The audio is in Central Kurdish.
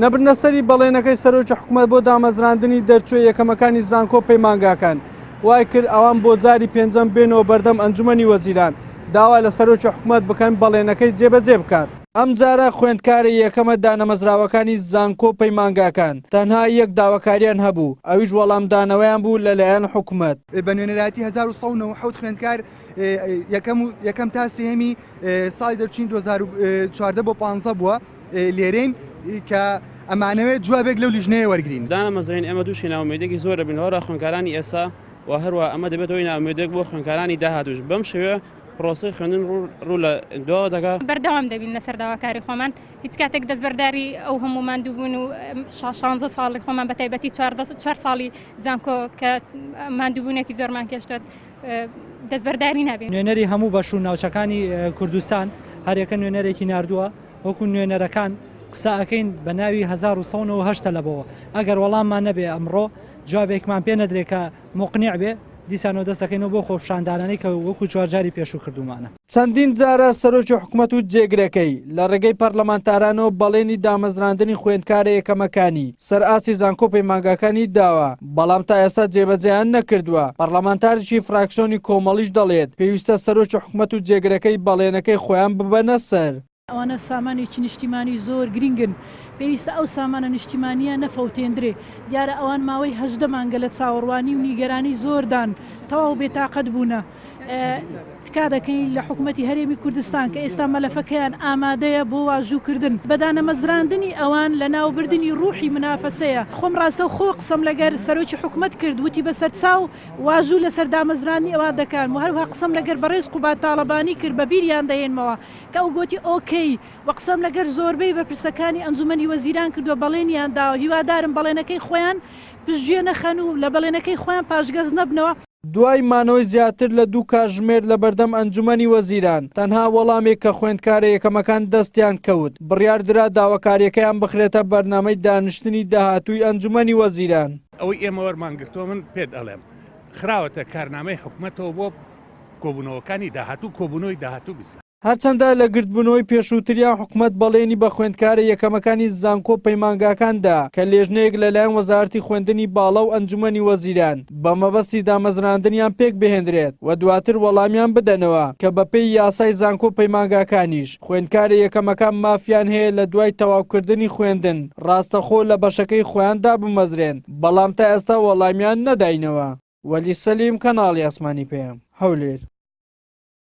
نەبردنە سەری بەڵێنەکەی سەرۆکی حکومەت بۆ دامەزراندنی دەرچووە یەکەمەکانی زانکۆ و پەیمانگاکان وای کرد ئەوان بۆ جاری پێنجەم بێنەوە بەردەم ئەنجومەنی وەزیران داوا لە سەرۆکی حکومەت بکەن بەڵێنەکەی جێبەجێ بکات. ئەمجارە خوێندکارە یەکەمە دانەمەزراوەکانی زانکۆ و پەیمانگاکان تەنها یەک داواکاریان هەبوو ئەویش وەڵامدانەوەیان بوو لەلایەن حکومەت. بە نوێنەرایەتی 1197 خوێندکار یەکەم و یەکەم تا سێهەمی ساڵی دەرچووی 2014 بۆ 15 بووە لێرەین کە ئەمانەوێت جوابێک لەو لیژنەیە وەرگین. دانەمەزرێن ئێمە تووشی نائومێدیەکی زۆر دەبین هەروەها خوێندکارانی ئێستا و هەروەها ئەمە دەبێتە هۆی نائومێدیەک بۆ خوێندکارانی داهاتووش بەم شێوەیە پرۆسەی خوێندن ڕوو لە دواوە دەکات. بەردەوام دەبین لەسەر داواکاری خۆمان هیچ کاتێک دەستبەرداری ئەو هەموو ماندووبوون و شانزە ساڵی خۆمان بە تایبەتی چوار ساڵی زانکۆ کە ماندووبوونێکی زۆرمان کێشتووە دەستبەرداری نابین. نوێنەری هەموو بەش و ناوچەکانی کوردستان هەریەکە نوێنەرێکی ناردووە، وەکو نوێنەرەکان قسە ئەکەین بە ناوی 1198 تەلەبەوە، ئەگەر وەڵاممان نەبێ ئەمڕۆ جوابێکمان پێ نەدرێ کە موقنیع بێ، دیسانەوە دەست دەکەینەوە بەو خۆپیشاندانانەی کە وەکو چوارجاری پێشوو کردوومانە. چەندین جارە سەرۆکی حکومەت و جێگرەکەی لە ڕێگەی پەرلەمانتارانەوە بەڵێنی دامەزراندنی خوێندکارە یەکەمەکانی سەر ئاستی زانکۆ و پەیمانگاکانی داوە، بەڵام تا ئێستا جێبەجێیان نەکردووە، پەرلەمانتارێکی فراکسیۆنی کۆمەڵیش دەڵێت، پێویستە سەرۆکی حکومەت و جێگرەکەی بەڵێنەکەی خۆیان ببەنە سەر. ئەوانە سامانێکی نیشتیمانی زۆر گرینگن، پێویستە ئەو سامانە نیشتیمانییە نەفەوتێندرێ. دیارە ئەوان ماوەی 18 مانگە لە چاوەڕوانی و نیگەرانی زۆردان، تەواو بێتاقەت بوونە. تکا دەکەین لە حکومەتی هەرێمی کوردستان کە ئێستا مەلەفەکەیان ئامادەیە بۆ واژووکردن. بە دانەمەزراندنی ئەوان لەناوبردنی ڕوحی منافەسەیە. خۆم ڕاستەوخۆ قسەم لەگەر سەرۆکی حکومەت کرد، وتی بەسەرچاو واژوو لەسەر دامەزراندنی ئەوان دەکەن و هەروەها قسەم لەگەر بەڕێز قوباد تاڵەبانی کرد بە بیریان دەهێنمەوە کە ئەو گۆتی ئۆکەی و قسەم لەگەر زۆربەی بەرپرسەکانی ئەنجومەنی وەزیران کردووە بەڵێنیان داوە هیوادارم بەڵێنەکەی خۆیان پشتگوێ نەخەن و لە بەڵێنەکەی خۆیان پاشگەز نەبنەوە. دوای مانەوەی زیاتر لە دوو کاژمێر لە بەردەم ئەنجومەنی وەزیران، تەنها وەڵامێک کە خوێندکارە یەکەمەکان دەستیان کەوت، بڕیاردرا داواکارییەکەیان بخرێتە بەرنامەی دانیشتنی داهاتووی ئەنجومەنی وەزیران. ئەوەی ئێمە وەرمان گرتووە من پێت ئەڵێم خراوەتە کارنامەی حکومەتەوە بۆ کۆبوونەوەکانی داهاتوو، کۆبوونەوەی داهاتوو بیسە. هەرچەندە لە گردبوونەوەی پێشووتریان حکومەت بەڵێنی بە خوێندکارە یەکەمەکانی زانکۆ و پەیمانگاکان دا کە لێژنەیەک لەلایەن وەزارەتی خوێندنی باڵا و ئەنجومەنی وەزیران بە مەبەستی دامەزراندنیان پێکبهێندرێت و دواتر وەڵامیان بدەنەوە کە بەپێی یاسای زانکۆ و پەیمانگاکانیش خوێندکارە یەکەمەکان مافیان هەیە لە دوای تەواوکردنی خوێندن ڕاستەخۆ لە بەشەکەی خۆیان دابمەزرێن، بەڵام تا ئێستا وەڵامیان نەداینەوە. وەلی سەلیم، کەناڵی ئاسمانی پەیام، هەولێر.